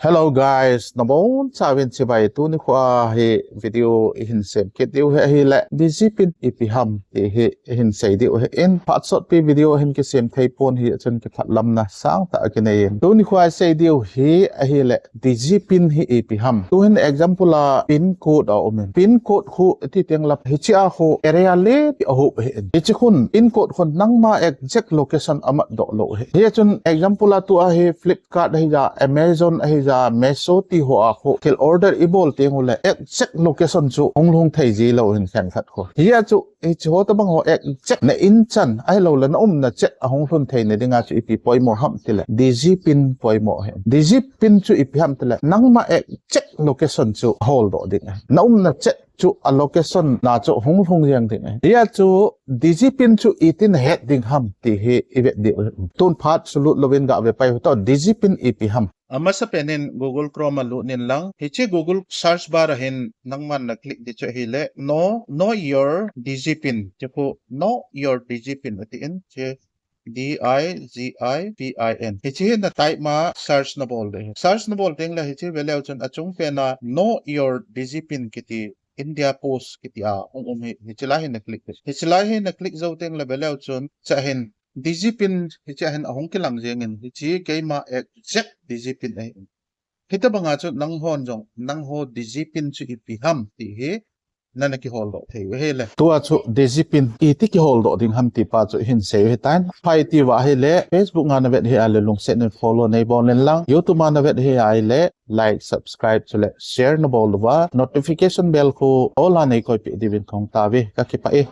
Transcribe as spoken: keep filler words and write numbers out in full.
Hello guys, nabonchauvin chibai. Tuni khoa hi video ihin sem kit diu hi ahile, Digipin ipi ham ti hi ihin sei diu ahin. Phat sotpi video ahin kisem thei pon hi chun kiphatlamna sangtah akinei in. Tuni khoa isei diu hi ahile, Digipin hi ipi ham. Tuhin example a pin code aumin. Pin code khu iti teng la hichea khu area le ti ahup ahin. Hiche khun pin code khun nangma exact location amat doh lou ahi. Hichun example a tua hi Flipkart ahija, Amazon ahija, Meesho ti hoa khu thil order ibol teng ule exact location chu hung lhung thei jilou ahin khenkhat khu. Hichu hiche ho tabang ho exact na in chan ahilouleh na umna chet ahung lhun theina dinga chu ipi poimo ham tile, Digipin poimo ahi. Digipin chu ipi ham tile, nangma exact location chu holdoh ding ahi. Na umna chet chu a location na chu hung lhung jeng ding ahi. Hichu Digipin chu itin het ding ham ti hi ivet diu ahi. Tun phat sulut louvin gave pai u to, Digipin ipi ham. Amasapen in Google Chrome a lut in lang. Hiche Google search bar a hin nangman na click ding chu ahile, know, know your Digipin. Hiche khu know your Digipin atin, hiche D I G I P I N. Hiche hi na type ma search na bol ding ahi. Search na bol teng le hiche veleu chun achung pen a know your Digipin kiti India Post kiti a hung um hi, hiche lai hi na click ding. Hiche lai hi na click jou teng le veleu chun hiche a hin Digipin hiche a hin ahung kilang jeng in, hiche keima exact Digipin ahi. Hitabanga chu nanghon jong, nangho Digipin chu ipi ham ti hi nana kiholdoh thei u ahile. Tua chu Digipin iti kiholdoh ding ham ti pa chu ihin sei u hitan. Phat iti uva ahile, Facebook a na vet hi ahile lungset in follow nei bol in lang. YouTube a na vet hi ahile, like, subscribe chule share na bol uva, notification bell khu all a nei koipeh diuvin kahung tao uve. Kakipah e.